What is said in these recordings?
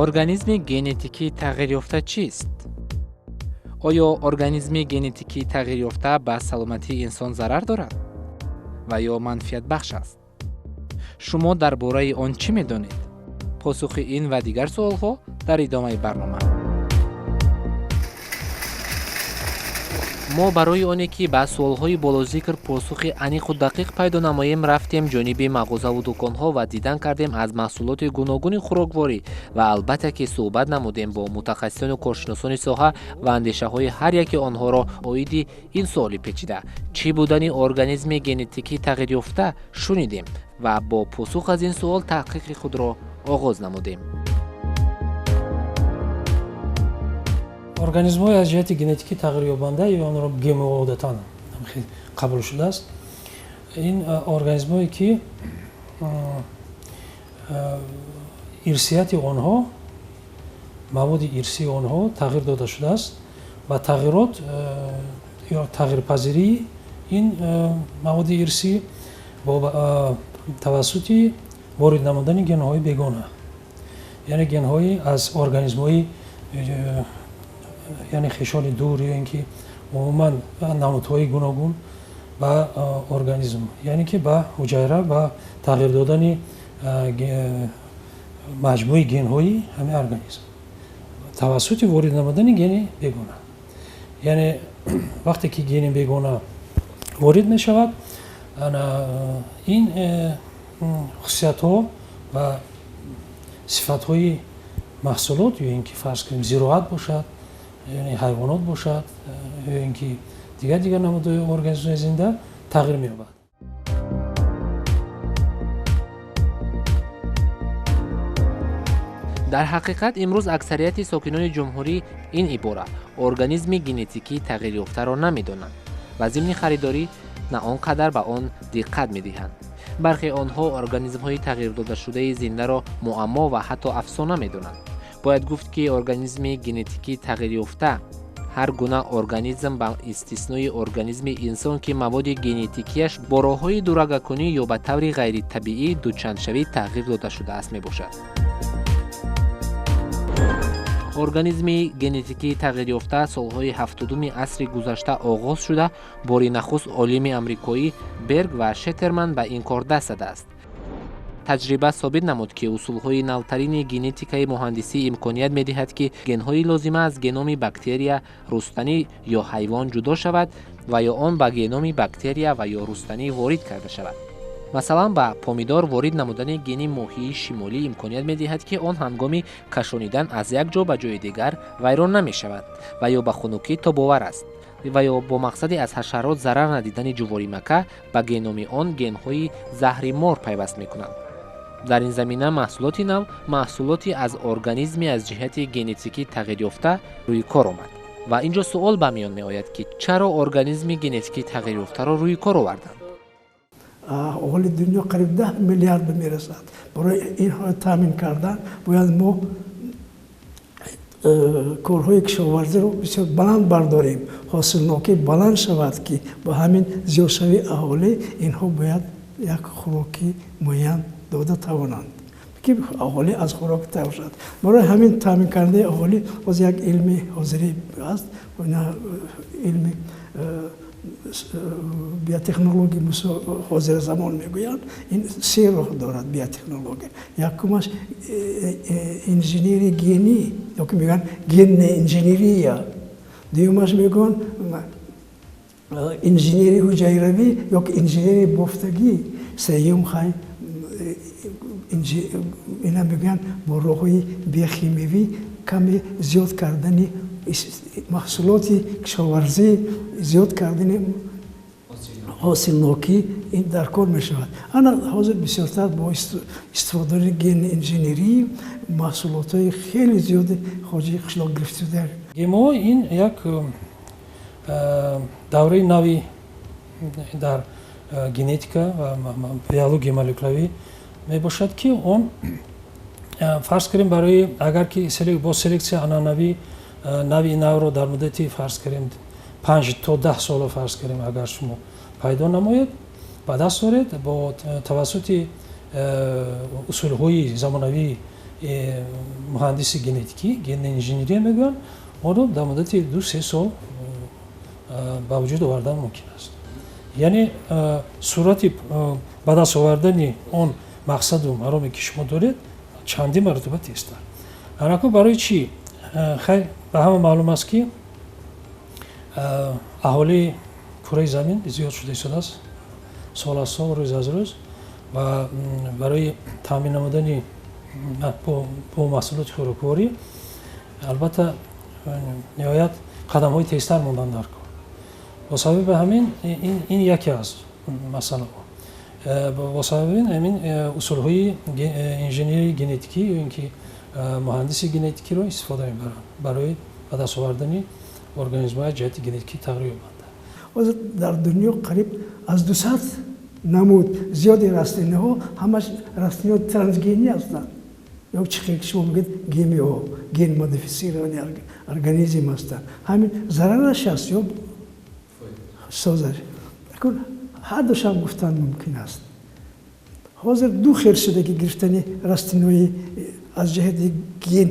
Организми генетикӣ тағйирёфта чист? Оё организми генетикӣ тағйирёфта ба саломатии инсон зарар дорад ва ё манфиатбахш аст? Шумо дар бораи он чӣ медонед? Посухи ин ва дигар суолҳо дар идомаи барнома. Мо барои оне ки ба суолҳои болозикр посухи аниқу дақиқ пайдо намоем, рафтем ҷониби мағозаву дуконҳо ва дидан кардем аз маҳсулоти гуногуни хӯрокворӣ ва албатта ки суҳбат намудем бо мутахассисону коршиносони соҳа ва андешаҳои ҳар яки онҳоро оиди ин суоли печида чӣ будани организми генетикӣ тағйирёфта шунидем ва бо посух аз ин суол таҳқиқи худро оғоз намудем. Организмҳои аз ҷиҳати генетикӣ тағйирёбанда ё онро ГМО одатан қабул шудааст. Ин организмҳое ки ирсияти онҳо, маводи ирсии онҳо тағйир дода шудааст ва тағйирот ё тағйирпазирии ин маводи ирсӣ бо тавассути ворид намудани генҳои бегона, яъне генҳои аз организмҳои, яъне хешони дур ё ин ки умуман намудҳои гуногун ба организм, яъне ки ба ҳуҷайра, ба тағйир додани маҷмӯи генҳои ҳамин организм тавассути ворид намудани гени бегона. Яъне вақте ки гени бегона ворид мешавад, ин хусусиятҳо ва сифатҳои маҳсулот ё ин ки фарз кунем зироат бошад, яъне ҳайвонот бошад ё ин ки дигар намудҳои организмҳои зинда тағйир меёбад. Дар ҳақиқат имрӯз аксарияти сокинони ҷумҳурӣ ин ибора организми генетикӣ тағйирёфтаро намедонанд ва зимни харидорӣ на он қадар ба он диққат медиҳанд. Бархе онҳо организмҳои тағйирдодашудаи зиндаро муаммо ва ҳатто афсона медонанд. Бояд гуфт, ки организми генетикӣ тағйирёфта ҳар гуна организм ба истиснои организми инсон, ки маводи генетикияш бо роҳҳои дурагакунӣ ё ба таври ғайритабиӣ дучандшавӣ тағйир дода шудааст мебошад. Организми генетикӣ тағйирёфта солҳои 70-уми асри гузашта оғоз шуда, бори нахуст олими амрикоӣ Берг ва Шетерман ба ин кор даст задааст. Таҷриба собит намуд, ки усулҳои навтарини генетикаи муҳандисӣ имконият медиҳад, ки генҳои лозима аз геноми бактерия, рустанӣ ё ҳайвон ҷудо шавад ва ё он ба геноми бактерия ва ё рустанӣ ворид карда шавад. Масалан, ба помидор ворид намудани гени моҳии шимолӣ имконият медиҳад, ки он ҳангоми кашонидан аз як ҷо ба ҷои дигар вайрон намешавад ва ё ба хунукӣ тобовар аст ва ё бо мақсади аз ҳашарот зарар надидани ҷуворимакка ба геноми он генҳои заҳри мор пайваст мекунанд. Дар ин замина маҳсулоти нав, маҳсулоти аз организми аз ҷиҳати генетикӣ тағйирёфта рӯи кор омад. Ва ин ҷо суол ба миён меояд, ки чаро организми генетикӣ тағйирёфтаро рӯи кор оварданд? Аҳоли дунё қариб 10 миллиард мерасад. Барои инҳоро таъмин кардан бояд мо корҳои кишоварзиро бисёр баланд бардорем, ҳосилнокӣ баланд шавад, ки бо ҳамин зиёдшавии аҳолӣ инҳо бояд як хӯроки муайян дода тавонанд, ки аҳолӣ аз хӯрок тайёр шавад. Барои ҳамин таъмин кардаи аҳолӣ боз як илми ҳозирӣ аст, илми биотехнология ҳозира замон мегӯянд. Ин се роҳ дорад биотехнология. Якумаш инженерии генӣ ё ки мегӯянд генная инженерия, дуюмаш мегӯянд инженерии ҳуҷайравӣ ё ки инженерии бофтагӣ, сеюм хай ина мегӯянд бо роҳҳои биохимиявӣ каме зиёд кардани маҳсулоти кишоварзӣ, зиёд кардани ҳосилнокӣ ин дар кор мешавад. Ана ҳозир бисёртар бо истифодаи гени инженерӣ маҳсулотҳои хеле зиёди хоҷаи қишлоқ гирифта. ГМО ин як давраи нави дар генетика ва биологияи молекулавӣ мебошад, ки он фарз кунем барои агар ки бо селексия анъанавӣ нави навро дар муддати фарз кунем 5 то 10 сола фарз кунем агар шумо пайдо намоед, ба даст оред бо тавассути усулҳои замонавии муҳандиси генетикӣ, генная инженерия мегӯянд, онро дар муддати 2-3 сол ба вуҷуд овардан мумкин аст. Яъне суръати ба даст овардани он мақсаду мароме, ки шумо доред, чандин маротиба тезтар. Анаку барои чӣ? Хайр, ба ҳама маълум аст, ки аҳолии кураи замин зиёд шуда истодааст сол аз сол, рӯз аз рӯз, ва барои таъмин намудани бо маҳсулоти хӯрокворӣ, албатта, ниҳоят қадамҳои тезтар мондан дар кор. Бо сабаби ҳамин ин яке аз масъалаҳо. Бо сабаби ҳамин усулҳои инженерии генетикӣ ё ин ки муҳандиси генетикиро истифода мебаранд барои ба даст овардани организмҳои ҷиҳати генетикӣ тағйир ёбанда. Ҳозир дар дунё қариб аз 200 намуд зиёди растаниҳо, ҳамаш растаниҳо трансгенӣ ҳастанд, ё чӣ хел шумо мегӯед, ГМО, ген модифицированный организм ҳастанд. Ҳамин зарараш аст ё созаш? Ҳардушам гуфтан мумкин аст. Ҳозир ду хел шуда, ки гирифтани растаниҳои аз ҷиҳати ген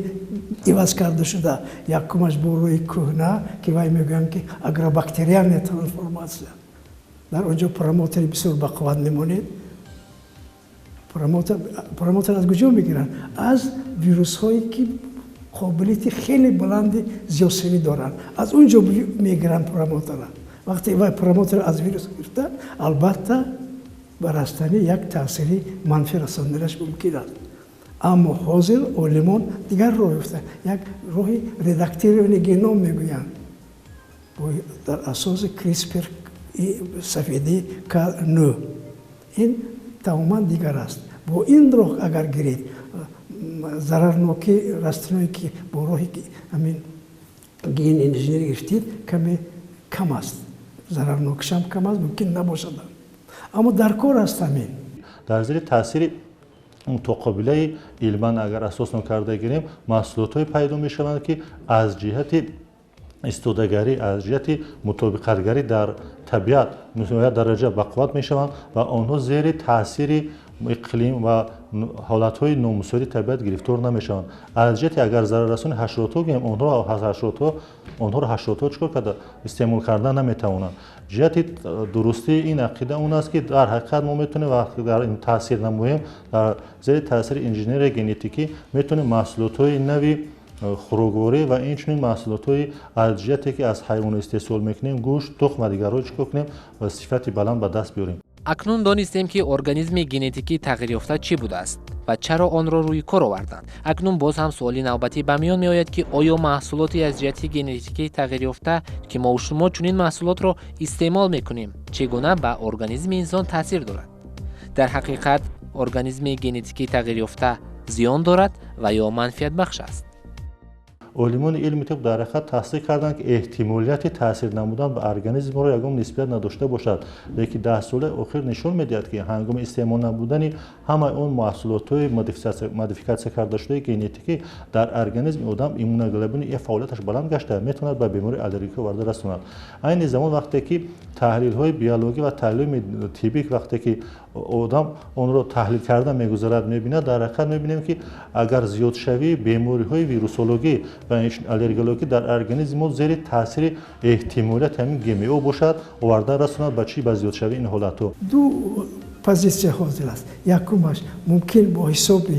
иваз карда шуда. Якумаш бо рӯи кӯҳна, ки вай мегӯям, ки агробактериальная трансформация. Дар он ҷо промотери бисёр бақувват мемонед. Промотер аз куҷо мегиранд? Аз вирусҳое, ки қобилияти хеле баланди зиёдшавӣ доранд, аз он ҷо мегиранд промотера. Вақте вай промотер аз вирус гирифта, албатта, ба растанӣ як таъсири манфӣ расонданаш мумкин аст. Аммо ҳозир олимон дигар роҳ ёфтанд, як роҳи редактирование геном мегӯянд, дар асоси КРИСПР сафедӣ К9. Ин тамоман дигар аст. Бо ин роҳ агар гиред, зарарнокии растаниҳое, ки бо роҳи ҳамин ген инженерӣ гирифтед, каме кам аст, зарарнокишам кам аст, мумкин набошад, аммо дар кор аст ҳамин. Дар зери таъсири мутоқобилаи илман агар асосно карда гирем, маҳсулотҳое пайдо мешаванд, ки аз ҷиҳати истодагарӣ, аз ҷиҳати мутобиқатгарӣ дар табиат ниҳоят дараҷа бақувват мешаванд ва онҳо зери таъсири иқлим ва ҳолатҳои номусоиди табиат гирифтор намешаванд. Аз ҷиҳати агар зараррасони ҳашаротҳо гӯем, онҳоро ҳашаротҳо чӣ кор карда истеъмол карда наметавонанд. Ҷиҳати дурустии ин ақида он аст, ки дар ҳақиқат мо метавонем, вақте дар ин таъсир намоем, дар зери таъсири инженерияи генетикӣ метавонем маҳсулотҳои нави хӯрокворӣ ва инчунин маҳсулотҳои аз ҷиҳате, ки аз ҳайвон истеҳсол мекунем, гӯшт, тухм ва дигарҳо, чӣ кор кунем ва сифати баланд ба даст биёрем. Акнун донистем, ки организми генетикӣ тағйирёфта чӣ будааст ва чаро онро рӯи кор оварданд. Акнун боз ҳам суоли навбатӣ ба миён меояд, ки оё маҳсулоти аз ҷиҳати генетикӣ тағйирёфта, ки мо шумо чунин маҳсулотро истеъмол мекунем, чӣ гуна ба организми инсон таъсир дорад? Дар ҳақиқат, организми генетикӣ тағйирёфта зиён дорад ва ё манфиатбахш аст? Олимони илми тиб дар ҳақиқат тасдиқ карданд, ки эҳтимолияти таъсир намудан ба организмро ягон нисбият надошта бошад, лекин 10 солаи охир нишон медиҳад, ки ҳангоми истеъмол намудани ҳамаи он маҳсулотҳои модификатсия кардашудаи генетикӣ дар организми одам иммуноглобулини Е фаъолияташ баланд гашта, метавонад ба бемории аллергикӣ оварда расонад. Айни замон, вақте ки таҳлилҳои биологӣ ва таҳлилҳои тиббӣ, вақте ки одам онро таҳлил карда мегузарад, мебинад, дар ҳақиқат мебинем, ки агар зиёдшавии бемориҳои вирусологӣ ва аллергологӣ дар организми мо зери таъсири эҳтимолияти ҳамин ГМО бошад, оварда расонад ба чӣ? Ба зиёдшавии ин ҳолатҳо. Ду позитсия ҳозир аст. Якумаш, мумкин бо ҳисоби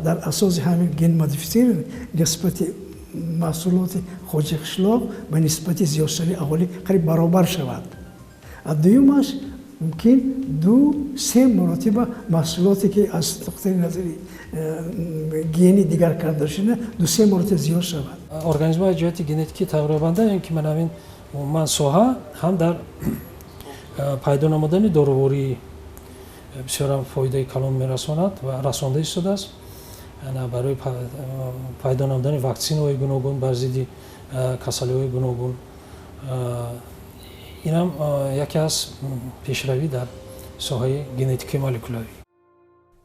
дар асоси ҳамин ген модифицирование нисбати маҳсулоти хоҷи қишлоқ ба нисбати зиёдшавии аҳолӣ қариб баробар шавад, а дуюмаш, мумкин 2-3 маротиба маҳсулоте, ки аз нуқтаи назари гени дигар карда шуда, 2-3 маротиба зиёд шавад. Организмҳои ҷиҳати генетикӣ тағйирёбанда, ин ки ман ҳамин умуман соҳа ҳам дар пайдо намудани доруворӣ бисёрам фоидаи калон мерасонад ва расонда истодааст. Барои пайдо намудани ваксинаҳои гуногун бар зидди касалиҳои гуногун, инам яке аз пешравӣ дар соҳаи генетикаи молекулярӣ.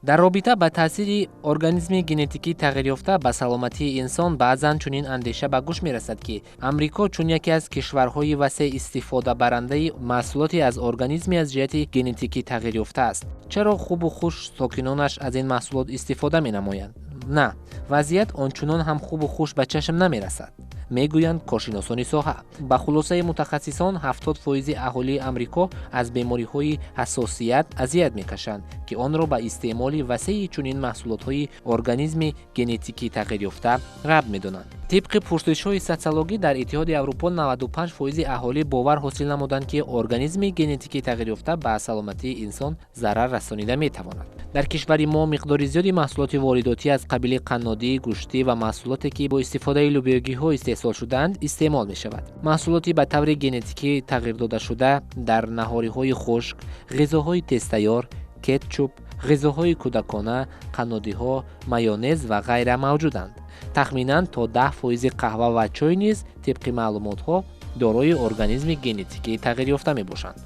Дар робита ба таъсири организми генетикӣ тағйирёфта ба саломатии инсон баъзан чунин андеша ба гӯш мерасад, ки Амрико чун яке аз кишварҳои васеъ истифодабарандаи маҳсулоти аз организми аз ҷиҳати генетикӣ тағйирёфта аст, чаро хубу хуш сокинонаш аз ин маҳсулот истифода менамоянд? На, вазъият ончунон ҳам хубу хуш ба чашм намерасад, мегӯянд коршиносони соҳа. Ба хулосаи мутахассисон, 70% аҳолии Амрико аз бемориҳои ҳассосият азият мекашанд, ки онро ба истеъмоли васеи чунин маҳсулотҳои организми генетикӣ тағйирёфта рабт медонанд. Тибқи пурсишҳои социологӣ дар Иттиҳоди Аврупо 95% аҳолӣ бовар ҳосил намуданд, ки организми генетикӣ тағйирёфта ба саломатии инсон зарар расонида метавонад. Дар кишвари мо миқдори зиёди маҳсулоти воридотӣ аз қабили қаннодӣ, гӯштӣ ва маҳсулоте, ки бо истифодаи лӯбиёгиҳо истеҳсол шудаанд, истеъмол мешавад. Маҳсулоти ба таври генетикӣ тағйир додашуда дар наҳориҳои хушк, ғизоҳои тезтайёр, кетчуп, ғизоҳои кӯдакона, қаннодиҳо, майонез ва ғайра мавҷуданд. Тахминан то 10% қаҳва ва чой низ тибқи маълумотҳо дорои организми генетикӣ тағйирёфта мебошанд.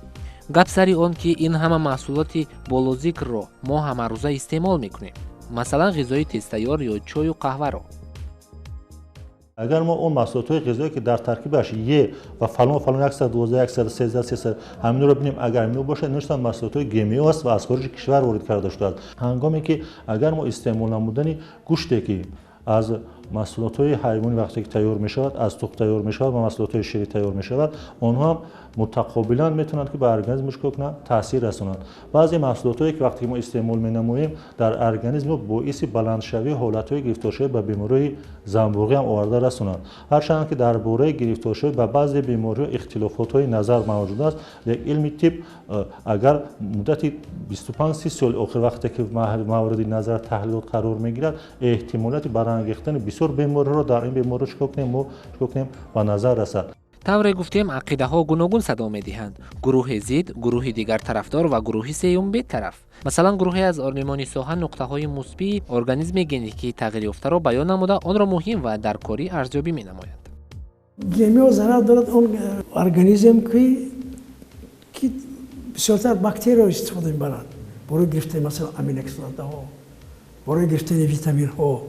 Гап сари он, ки ин ҳама маҳсулоти болозикрро мо ҳамарӯза истеъмол мекунем, масалан, ғизои тезтайёр ё чою қаҳваро. Агар мо он маҳсулотҳои ғизое, ки дар таркибаш Е ва фалон фалон 112, 113, 300 ҳаминро бинем, агар ҳамино бошад, инҳо маҳсулотҳои ГМО аст ва аз хориҷи кишвар ворид карда шудааст. Ҳангоме ки агар мо истеъмол намудани гӯште, ки аз маҳсулотҳои ҳайвонӣ вақте ки тайёр мешавад, аз тухм тайёр мешавад ва маҳсулотҳои ширӣ тайёр мешавад, онҳо ҳам мутақобилан метавонанд, ки ба организм чикор кунанд, таъсир расонанд. Баъзе маҳсулотҳое, ки вақте ки мо истеъмол менамоем, дар организм боиси баландшавии ҳолатҳои гирифторшавӣ ба бемориҳои занбурғӣ ҳам оварда расонанд. Ҳарчанд ки дар бораи гирифторшавӣ ба баъзе бемориҳо ихтилофотҳои назар мавҷуд аст, як илми тиб агар муддати 25-30 соли охир вақте ки мавриди назар таҳлилот қарор мегирад, эҳтимолияти барангехтани бисёр бемориҳоро дар ин бемориҳо чикор кунем, мо чикор кунем, ба назар расад. Тавре гуфтем, ақидаҳо гуногун садо медиҳанд. Гурӯҳе зид, гурӯҳи дигар тарафдор ва гурӯҳи сеюм бетараф. Масалан, гурӯҳе аз олимони соҳа нуқтаҳои мусбии организми генетикӣ тағйирёфтаро баён намуда, онро муҳим ва даркорӣ арзёбӣ менамоянд. ГМО зарар дорад он организм, ки бисёртар бактерияро истифода мебаранд барои гирифтани, масалан, аминокислотаҳо, барои гирифтани витаминҳо,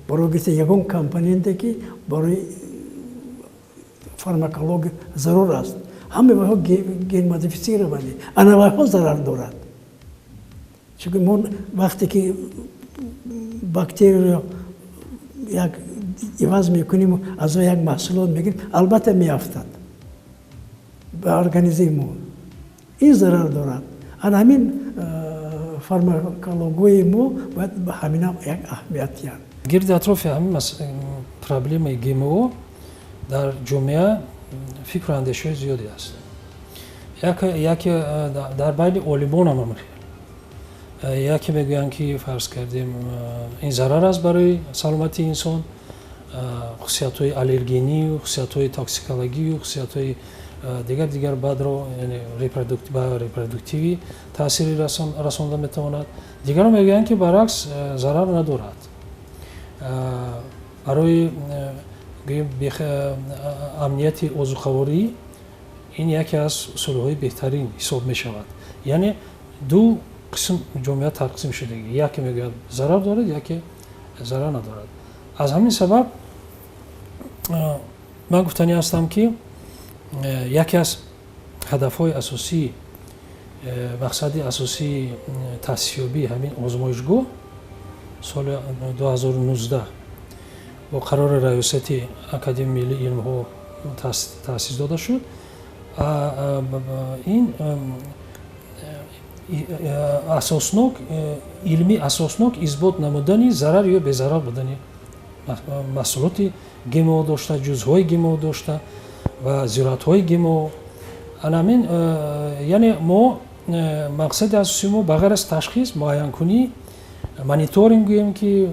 барои гирифтани ягон компоненте, ки барои фармакология зарур аст. Ҳама вайҳо генмодифицированные, ана вайҳо зарар дорад, чунки мо вақте ки бактерияро як иваз мекунем, аз он як маҳсулот мегирем, албатта меафтад ба организми мо, ин зарар дорад. Ана ҳамин фармакологои мо бояд ба ҳаминам як аҳамият диҳанд. Гирди атрофи ҳамин проблемаи ГМО дар ҷомеа фикру андешаҳои зиёде аст. Яке дар байни олимон ҳам, яке мегӯянд, ки фарз кардем, ин зарар аст барои саломатии инсон, хусусиятҳои аллергению, хусусиятҳои токсикологию, хусусиятҳои дигар дигар бадро ба репродуктивӣ таъсири расонда метавонад. Дигарон мегӯянд, ки баръакс, зарар надорад, барои амнияти озуқаворӣ ин яке аз усулҳои беҳтарин ҳисоб мешавад. Яъне ду қисм ҷомеа тақсим шудагӣ: яке мегӯяд, зарар дорад, яке зарар надорад. Аз ҳамин сабаб ман гуфтанӣ ҳастам, ки яке аз ҳадафҳои асосӣ, мақсади асосии таъсисёбии ҳамин озмоишгоҳ соли 2019 бо қарори раёсати Академияи миллии илмҳо таъсис дода шуд, ин асоснок, илмӣ асоснок исбот намудани зарар ё безарар будани маҳсулоти ГМО дошта, ҷузъҳои ГМО дошта ва зироатҳои ГМО. Анамин, яъне мо мақсади асосии мо ба ғайр аз ташхис, муайянкунӣ, мониторинг гӯем, ки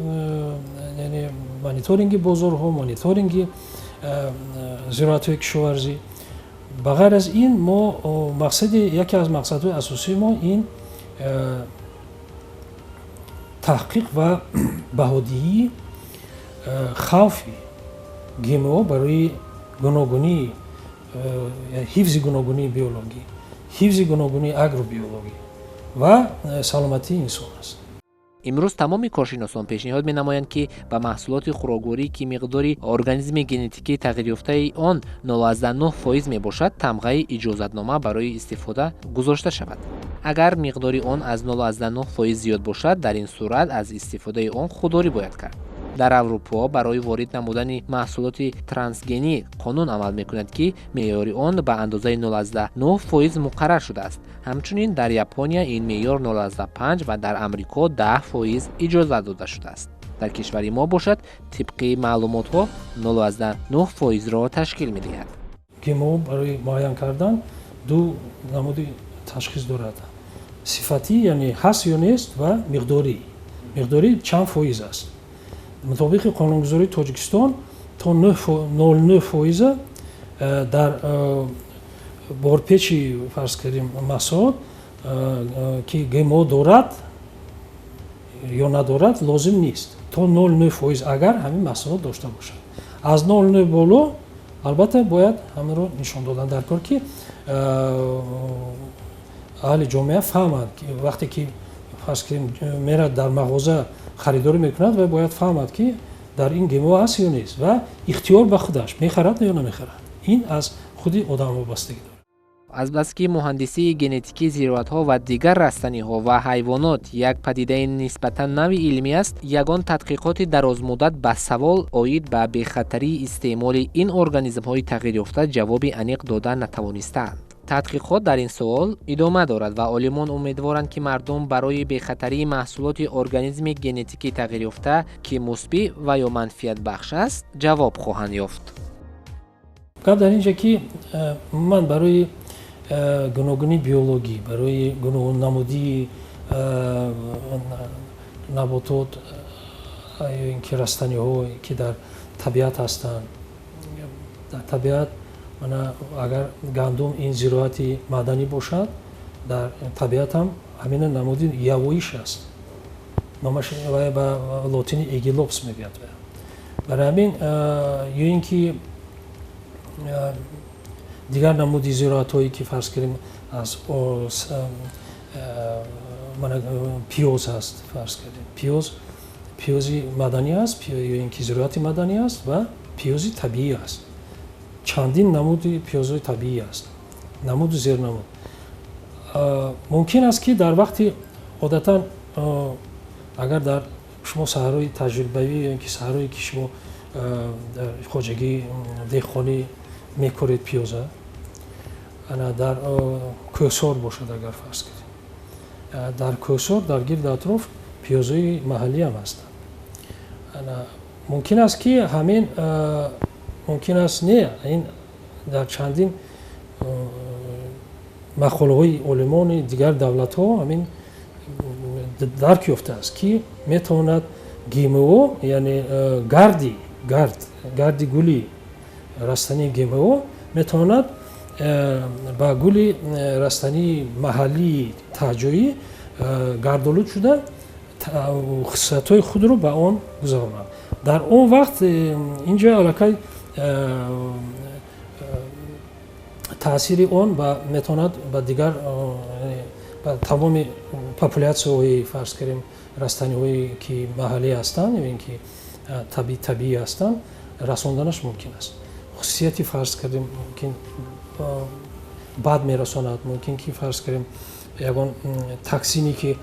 яъне мониторинги бозорҳо, мониторинги зироатҳои кишоварзӣ, ба ғайр аз ин мо мақсади, яке аз мақсадҳои асосии мо ин таҳқиқ ва баҳодиҳии хавфи ГМО барои гуногунӣ, ҳифзи гуногунии биологӣ, ҳифзи гуногунии агробиологӣ ва саломатии инсон аст. Имрӯз тамоми коршиносон пешниҳод менамоянд, ки ба маҳсулоти хӯрокворӣ, ки миқдори организми генетикӣ тағйирёфтаи он 0,9% мебошад, тамғаи иҷозатнома барои истифода гузошта шавад. Агар миқдори он аз 0,9% зиёд бошад, дар ин сурат аз истифодаи он худдорӣ бояд кард. Дар Аврупо барои ворид намудани маҳсулоти трансгенӣ қонун амал мекунад, ки меъёри он ба андозаи 0,9% муқаррар шудааст. Ҳамчунин дар Япония ин меъёр 0,5 ва дар Амрико 10% иҷозат дода шудааст. Дар кишвари мо бошад, тибқи маълумотҳо 0,9%-ро ташкил медиҳад. ГМО барои муайян кардан ду намуди ташхис дорад: сифатӣ, яъне ҳаст ё нест, ва миқдорӣ. Миқдорӣ чанд фоиз аст. Мутобиқи қонунгузории Тоҷикистон то 0,9 фоиза дар борпечи, фарз кардем, маҳсулот ки ГМО дорад ё надорад, лозим нест. То 0,9 фоиз агар ҳамин маҳсулот дошта бошад, аз 0,9 боло албатта бояд ҳаминро нишон додан дар кор, ки аҳли ҷомеа фаҳмад. Вақте ки, фарз кардем, мерад дар мағоза харидорӣ мекунад ва бояд фаҳмад, ки дар ин ГМО аст ё нест, ва ихтиёр ба худаш, мехарад ё намехарад. Ин аз худи одам вобастагӣ дорад. Азбаски муҳандисии генетикии зироатҳо ва дигар растаниҳо ва ҳайвонот як падидаи нисбатан нави илмӣ аст, ягон тадқиқоти дарозмуддат ба савол оид ба бехатарии истеъмоли ин организмҳои тағйирёфта ҷавоби аниқ дода натавонистаанд. Тадқиқот дар ин суол идома дорад ва олимон умедворанд, ки мардум барои бехатарии маҳсулоти организми генетикӣ тағйирёфта, ки мусбӣ ва ё манфиатбахш аст, ҷавоб хоҳанд ёфт. Гап дар ин ҷа, ки ман барои гуногунии биологӣ, барои гуногуннамудии наботот ё ин ки растаниҳо, ки дар табиат ҳастанд, дар табиат, мана, агар гандум ин зироати маъданӣ бошад, дар табиат ҳам ҳамина намуди явоиш аст. Номаш ба лотини Aegilops мегӯяд. Барои ҳамин ё ин ки дигар намуди зироатҳое, ки, фарз кардем, аз пиёз ҳаст, фарз кардем, пиёз пиёзи маданӣ аст ё ин ки зироати маданӣ аст ва пиёзи табиӣ аст. Чандин намуди пиёзҳои табиӣ аст, намуду зернамуд. Мумкин аст, ки дар вақти одатан, агар дар шумо саҳрои таҷрибавӣ ё ин ки саҳрое, ки шумо дар хоҷагии деҳқонӣ мекоред пиёза, ана дар кӯҳсор бошад, агар, фарз кардем, дар кӯҳсор, дар гирди атроф пиёзҳои маҳаллӣ ҳам ҳастанд, мумкин аст, ки ҳамин, мумкин аст, не, ин дар чандин мақолаҳои олимони дигар давлатҳо ҳамин дарк ёфтааст, ки метавонад ГМО, яъне гарди гард гарди гули растании ГМО метавонад ба гули растании маҳаллии таҳҷоӣ гардолуд шуда, хусусиятҳои худро ба он гузаронад. Дар он вақт инҷо аллакай таъсири он метавонад ба дигар, ба тамоми популяцияҳои, фарз кардем, растаниҳое, ки маҳаллӣ ҳастанд ё ин ки табиӣ ҳастанд, расонданаш мумкин аст. Хусусияти, фарз кардем, мумкин бад мерасонад, мумкин ки, фарз кардем, ягон токсине, ки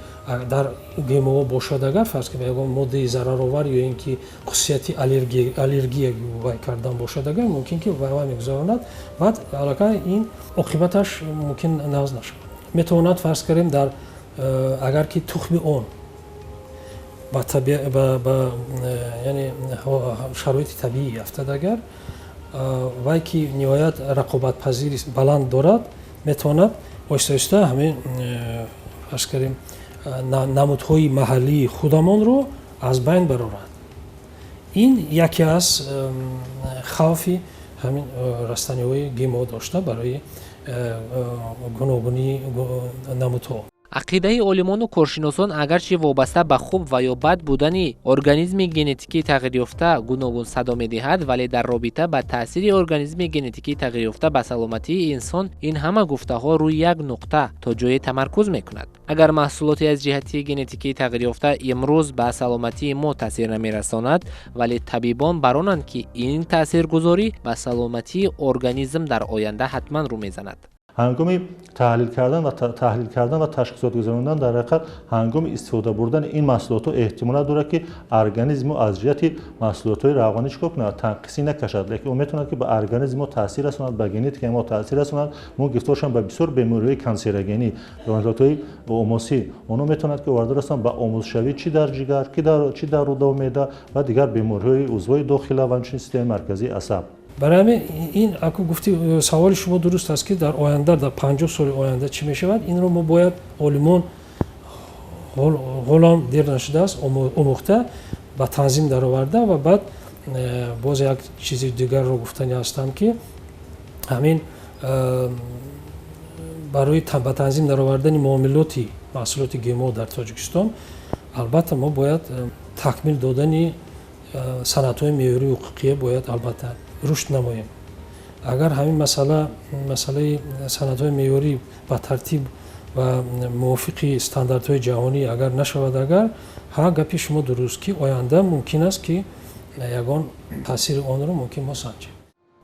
дар ГМО бошад, агар, фарз кардем, ягон моддаи зараровар ё ин ки хусусияти аллергия вай кардан бошад, агар мумкин ки вай мегузаронад, баъд аллакай ин оқибаташ мумкин нағз нашавад. Метавонад, фарз кардем, дар агар ки тухми он ба яъне шароити табиӣ афтад, агар вай ки ниҳоят рақобатпазири баланд дорад, метавонад оҳиста оҳиста ҳамин, фарз кардем, намудҳои маҳаллии худамонро аз байн барорад. Ин яке аз хавфи ҳамин растаниҳои ГМО дошта барои гуногунии намудҳо. Ақидаи олимону коршиносон агарчи вобаста ба хуб ва ё бад будани организми генетикӣ тағйирёфта гуногун садо медиҳад, вале дар робита ба таъсири организми генетикӣ тағйирёфта ба саломатии инсон ин ҳама гуфтаҳо рӯи як нуқта то ҷое тамаркуз мекунад. Агар маҳсулоте аз ҷиҳати генетикӣ тағйирёфта имрӯз ба саломатии мо таъсир намерасонад, вале табибон баронанд, ки ин таъсиргузорӣ ба саломатии организм дар оянда ҳатман рӯ мезанад. Ҳангоми таҳлил кардан ва ташхисот гузарондан дар ҳақиқат ҳангоми истифода бурдани ин маҳсулотҳо эҳтимолат дорад, ки организми аз ҷиҳати маҳсулотҳои равғанӣ чӣ кор кунад, танқисӣ накашад, лекин ӯ метавонад, ки ба организми мо таъсир расонад, ба генетикаи мо таъсир расонад. Мо гирифтор шавем ба бисёр бемориҳои канцерогенӣ, ҳолатҳои омосӣ. Онҳо метавонад, ки оварда расонад ба омӯзшавӣ чӣ дар ҷигар, чӣ дар рӯда ва меъда ва дигар бемориҳои узвҳои дохила ва ҳамчунин системаи марказии асаб. Барои ҳамин ин аку гуфти саволи шумо дуруст аст, ки дар оянда, дар 50 соли оянда чӣ мешавад, инро мо бояд олимон ҳолам дер нашудааст омӯхта ба танзим дароварда. Ва баъд боз як чизи дигарро гуфтани ҳастам, ки ҳамин барои ба танзим даровардани муомилоти маҳсулоти ГМО дар Тоҷикистон албатта мо бояд такмил додани санадҳои меъёрии ҳуқуқия бояд албатта рушд намоем. Агар ҳамин масъалаи санадҳои меъёрӣ ба тартиб ва мувофиқи стандартҳои ҷаҳонӣ агар нашавад, агар ҳа гапи шумо дуруст, ки оянда мумкин аст, ки ягон таъсири онро мумкин мо санҷем.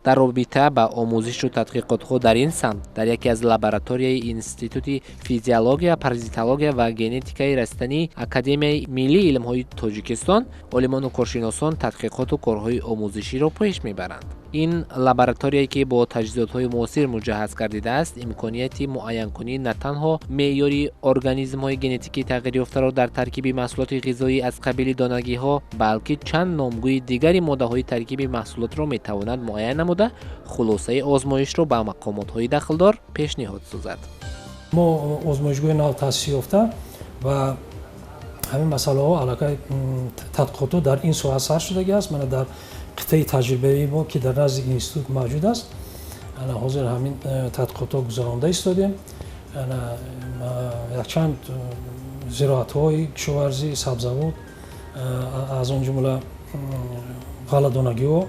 Дар робита ба омӯзишу тадқиқотҳо дар ин самт дар яке аз лабораторияи Институти физиология, паразитология ва генетикаи растанӣ Академияи миллии илмҳои Тоҷикистон олимону коршиносон тадқиқоту корҳои омӯзиширо пеш мебаранд. Ин лабораторияе, ки бо таҷҳизотҳои муосир муҷаҳҳаз гардидааст, имконияти муайянкунӣ на танҳо меъёри организмҳои генетикӣ тағйирёфтаро дар таркиби маҳсулоти ғизоӣ аз қабили донагиҳо, балки чанд номгӯи дигари моддаҳои таркиби маҳсулотро метавонад муайян намуда, хулосаи озмоишро ба мақомотҳои дахлдор пешниҳод созад. Мо озмоишгоҳи нав таъсис ёфта ва ҳамин масъалаҳо аллакай тадқиқотҳо дар ин соҳа сар шудагӣ аст. Мана дар қитъаи таҷрибавии мо, ки дар назди институт мавҷуд аст, ҳозир ҳамин тадқиқотҳо гузаронда истодем. Якчанд зироатҳои кишоварзӣ, сабзавот, аз он ҷумла ғалладонагиҳо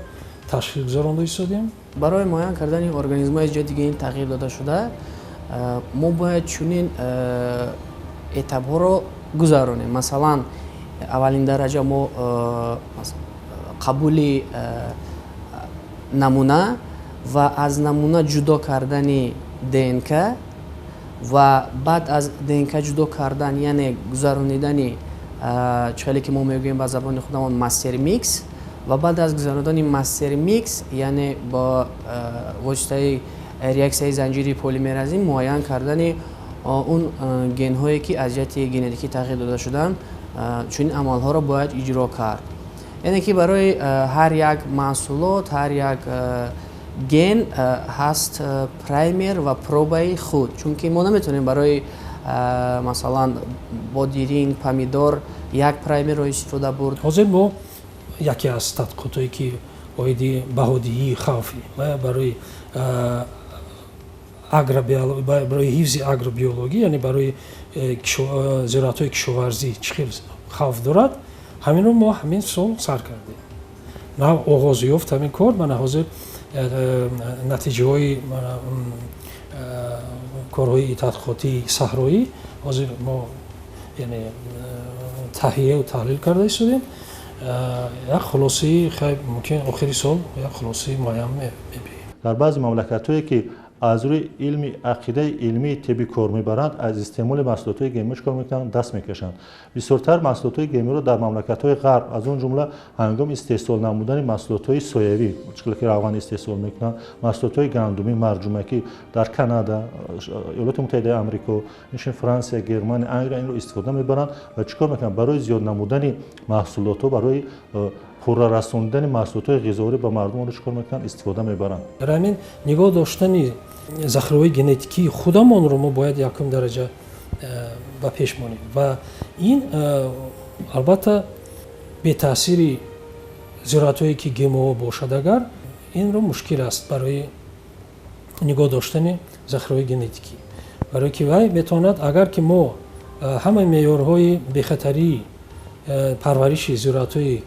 ташхис гузаронда истодем. Барои муайян кардани организмҳои ҷиҳати генетикӣ тағйир дода шуда, мо бояд чунин этапҳоро гузаронем. Масалан, аввалин дараҷа мо қабули намуна ва аз намуна ҷудо кардани ДНК ва баъд аз ДНК ҷудо кардан, яъне гузаронидани чӣ ки мо мегӯем ба забони худамон мастер микс, ва баъд аз гузаронидани мастер микс, яъне бо воситаи реаксияи занҷири полимеразӣ муайян кардани он генҳое, ки аз ҷиҳати генетикӣ тағйир дода шуданд, чунин амалҳоро бояд иҷро кард. Яъне ки барои ҳар як маҳсулот, ҳар як ген ҳаст праймер ва пробаи худ, чунки мо наметавонем барои масалан бодиринг, помидор як праймерро истифода бурд. Ҳозир мо яке аз тадқиқотҳое, ки оиди баҳодиҳии хавфи барои барои ҳифзи агробиологӣ, яъне барои зироатҳои кишоварзӣ чӣ хел хавф дорад, ҳаминро мо ҳамин сол сар кардем. Нав оғоз ёфт ҳамин кор. Мана ҳозир натиҷаҳои корҳои тадқиқотии саҳроӣ ҳозир мо яъне таҳияву таҳлил карда истодем. Як хулосаи хай мумкин охири сол як хулосаи муайян мебиёем. Дар баъзе мамлакатҳое, ки аз рӯи илми ақидаи илмии тиббӣ кор мебаранд, аз истеъмоли маҳсулотҳои ГМО чӣ кор мекунанд? Даст мекашанд. Бисёртар маҳсулотҳои ГМО-ро дар мамлакатҳои ғарб, аз он ҷумла ҳангоми истеҳсол намудани маҳсулотҳои соявӣ, чӣ ки равған истеҳсол мекунанд, маҳсулотҳои гандумӣ, марҷумакӣ дар Канада, Иёлоти Муттаҳидаи Амрико, инчунин Франсия, Германия, Англия инро истифода мебаранд ва чӣ кор мекунанд? Барои зиёд намудани маҳсулотҳо, барои пурра расондани маҳсулотҳои ғизоӣ ба мардум онро чӣ кор мекунанд? Истифода мебаранд. Барои ҳамин нигоҳ доштани захираҳои генетикии худамонро мо бояд якум дараҷа ба пеш монем ва ин албатта бетаъсири зироатҳое, ки ГМО бошад, агар инро мушкил аст барои нигоҳ доштани захираҳои генетикӣ, барое ки вай метавонад, агар ки мо ҳамаи меъёрҳои бехатарии парвариши зироатҳои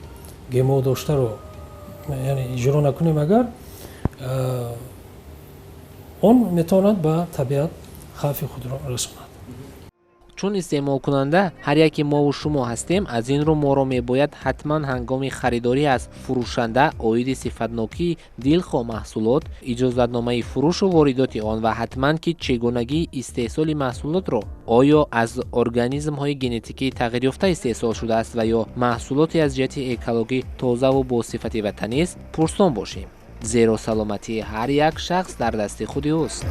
ГМО доштаро яъне иҷро накунем, агар он метавонад ба табиат хавфи худро расонад. Чун истеъмолкунанда ҳар яке мову шумо ҳастем, аз ин рӯ моро мебояд ҳатман ҳангоми харидорӣ аз фурӯшанда оиди сифатнокии дилхоҳ маҳсулот, иҷозатномаи фурӯшу воридоти он ва ҳатман ки чегунагии истеҳсоли маҳсулотро, оё аз организмҳои генетикӣ тағйирёфта истеҳсол шудааст ва ё маҳсулоте аз ҷиҳати экологӣ тозаву бо сифати ватанист, пурсон бошем, зеро саломатии ҳар як шахс дар дасти худи ӯст.